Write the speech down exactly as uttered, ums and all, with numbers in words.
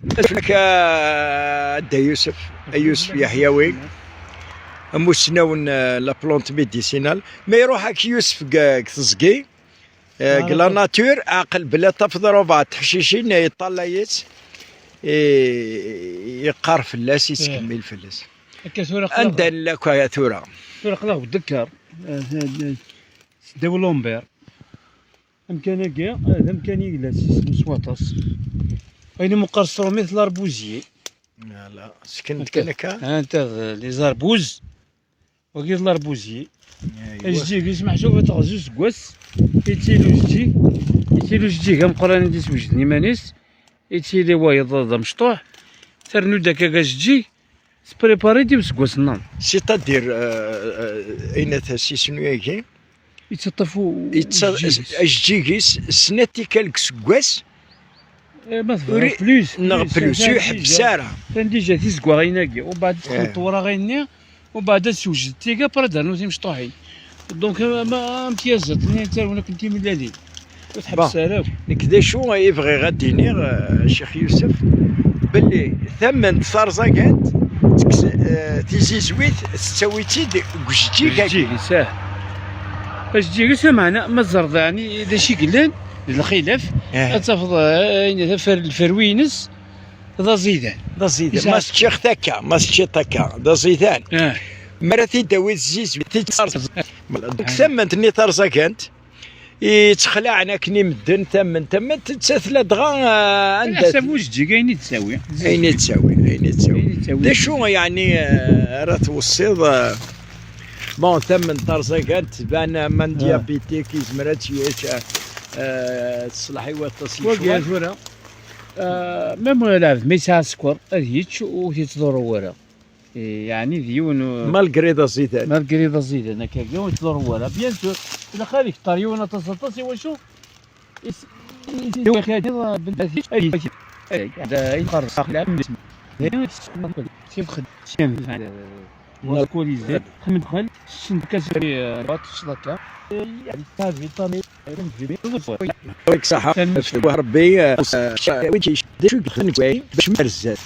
Acu-k, a Dda Yusef, a Yusef Yeḥyawi, amussnaw n, eh, la plante médicinale. Ma iruḥ-ak Yusef deg, deg teẓgi, eh, deg la nature, aql bla tafeḍ rubeɛ teḥcicin, yeṭṭalay-itt, i-, yeqqar fell-as, yettkemmil fell-as. Akka tura aql-, anda nella akka tura? Tura aql-aɣ deg Dekker, eh, s ddaw Lambert. Amkan-agi, eh, d amkan i yella s isem s waṭas. Ayen i meqqar s trumit, l'arbusier. Voilà, sken-d kan akka. Anta d les arbuzes. Wagi d l'arbusier. Aywa. Ajeǧǧig-is meḥsub ad teɣzu seg wass, yettili ujeǧǧig, yettili ujeǧǧig ameqqran i d-iswejden iman-is, yettili wayeḍ d amecṭuḥ, ternu-d akka ajeǧǧig, tprépari-d i useggas-nniḍen. C'est-à-dire, euh, euh, ayen at asisnu-agi, yettaṭṭaf u-, yettaṭ-, ujeǧǧig-is. Ajeǧǧig-is, snat tikkal deg useggas, Eh, ma tebɣiḍ ur i-, plus, neɣ plus, plus, ur iḥebbes ara. Atan dija tizeggaɣin-agi, u beɛd txelṭ wraɣin-nni, u beɛd ad sewjed tiga, après ad rnu timecṭuḥin. Donc, am, am, am tyaziḍt-nni, ttarwen akken timellalin. Ur tḥebbes ara akk. Nekk d acu i bɣiɣ ad d-iniɣ, eh, Ccix Yusef, belli tamment tarẓagant, tekkes, eh, tizizwit, tettawi-tt-id deg ujeǧǧig-agi. Ajeǧǧig-is, ah. Ajeǧǧig-is, ameɛna, ma tzerḍ, ɛni, d acu i yellan, d lxilaf, eh, ad tafeḍ, eh, ayen, afer-, lferwi-ines, d aẓidan. D aẓidan. Yesɛa. Ma teččiḍ-t akka, ma teččiḍ-t akka, d aẓidan. Ah. Mi ara t-id-tawiḍ zzizwit, tt-id-terẓeḍ. Donc, tamment-nni tarẓagant, yettexlaɛen akken i medden, tamment, tamment, nettat ladɣa, ah, anda. Ḥsab ujeǧǧig ayen i d-tawi. Ayen i d-tawi, ayen i d-tawi. Ayen i d-tawi. D acu, yeɛni, ah, ara tweṣṣiḍ, ah, bon, tamment tarẓagant, tban am un diabétique, yezmer ad tt-yečč, ah, ah, teṣleḥ i waṭas n lecɣal. Wagi tura, ah, même lɛebd ma yesɛa sskeṛ, ad yečč ur t-yettḍurru wara. Eh, yeɛni d yiwen u-, malgré d aẓidan. Malgré d aẓidan, akka, ur yettḍurru wara. Bien sûr, ilaq ad ikter yiwen aṭas, aṭas, i wacu? Is-, is-, Rebbi, eh, Rebbi, eh, d acu i yexdem deg wayen bac ma ar zdat?